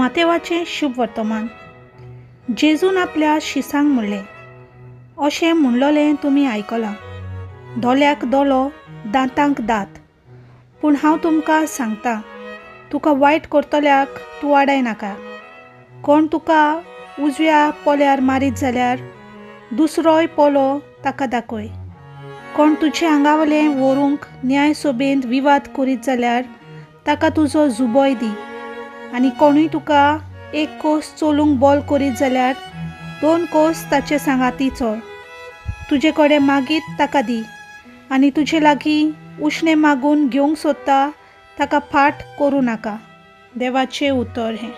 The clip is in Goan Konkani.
मातेवाचें शुभ वर्तमान. जेजून आपल्या शिसांक म्हणलें, अशें म्हणलोलें तुमी आयकलां, दोल्याक दोलो, दांतांक दांत. पूण हांव तुमकां सांगतां, तुका वायट करतल्याक तूं आडाय नाका. कोण तुका उजव्या पोल्यार मारीत जाल्यार दुसरोय पोलो ताका दाखय. कोण तुजे आंगावलें व्हरूंक न्याय सोबेंत विवाद करीत जाल्यार ताका तुजो जुबोय दी. आनी कोणूय तुका एक कोस चलूंक बोल करीत जाल्यार 2 कोस ताचे सांगाती चल. तुजे कडेन मागीत ताका दी आनी तुजे लागीं उश्णें मागून घेवंक सोदता ताका फाट करूं नाका. देवाचें उतर हें.